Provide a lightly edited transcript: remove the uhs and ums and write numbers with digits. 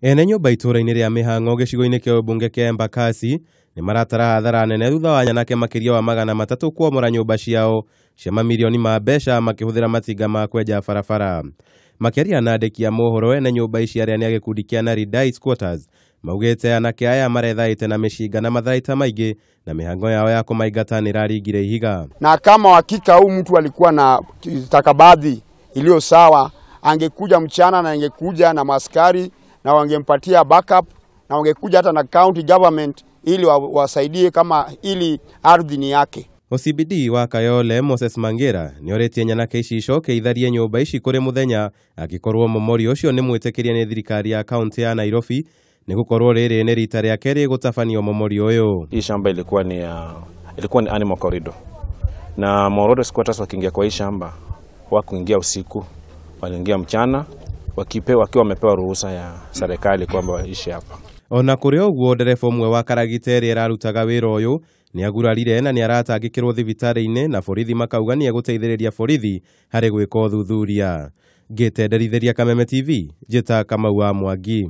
Ene nyũmba itũũra-inĩ rĩa Mĩhang'o gĩcigo-inĩ kĩa ũmbunge kĩa Embakasi nĩ maratara hathara nene thutha wa nyanake makĩria wa 300 kwomora nyũmba ciao cia mamirioni ma mbeca makĩhũthĩra matinga ma kwenja barabara. Makĩaria na andĩki a mohoro, ene nyũmba ici arĩa nĩ a gĩkundi kĩa Naridai Squatters maugĩte anake aya marethaĩte na mĩcinga na matharaita maingĩ na mĩhango yao ya kũmaingata nĩ ĩraringire ihiga. Na kama hakika huyu mtu alikuwa na stakabadhi iliyo sawa, angekuja mchana na angekuja na maskari na wangempatia backup na wangekuja hata na county government ili wasaidie kama ili ardhi ni yake. OCPD wa Kayole Moses Mangira nĩorĩtie nyanake ici icoke itharie nyũmba ici kũrĩ mũthenya angĩkorwo mũmori ũcio nĩ mwĩtĩkĩrie nĩ thirikari ya kaunti ya Nairobi nĩ gũkorwo rĩrĩ nĩ rita rĩa kerĩ gũtabanio mũmori ũyũ. Hii shamba ilikuwa ni animal corridor, na Moroto squatters wakiingia kwa hii shamba wakuingia usiku, waliingia mchana wakiwa wamepewa ruhusa ya serikali kwamba waishi hapa. Ona kũrĩ ũguo, ndereba ũmwe wa karagita ĩrĩa ĩrarutaga wĩra ũyũ nĩ agurarire na nĩ aratangĩkĩrwo thibitarĩ-inĩ na borithi makauga nĩ egũteithĩrĩria borithi harĩ gwĩka ũthuthuria. Ngĩtenderithĩria Kameme TV, njĩta Kamau wa Mwangi.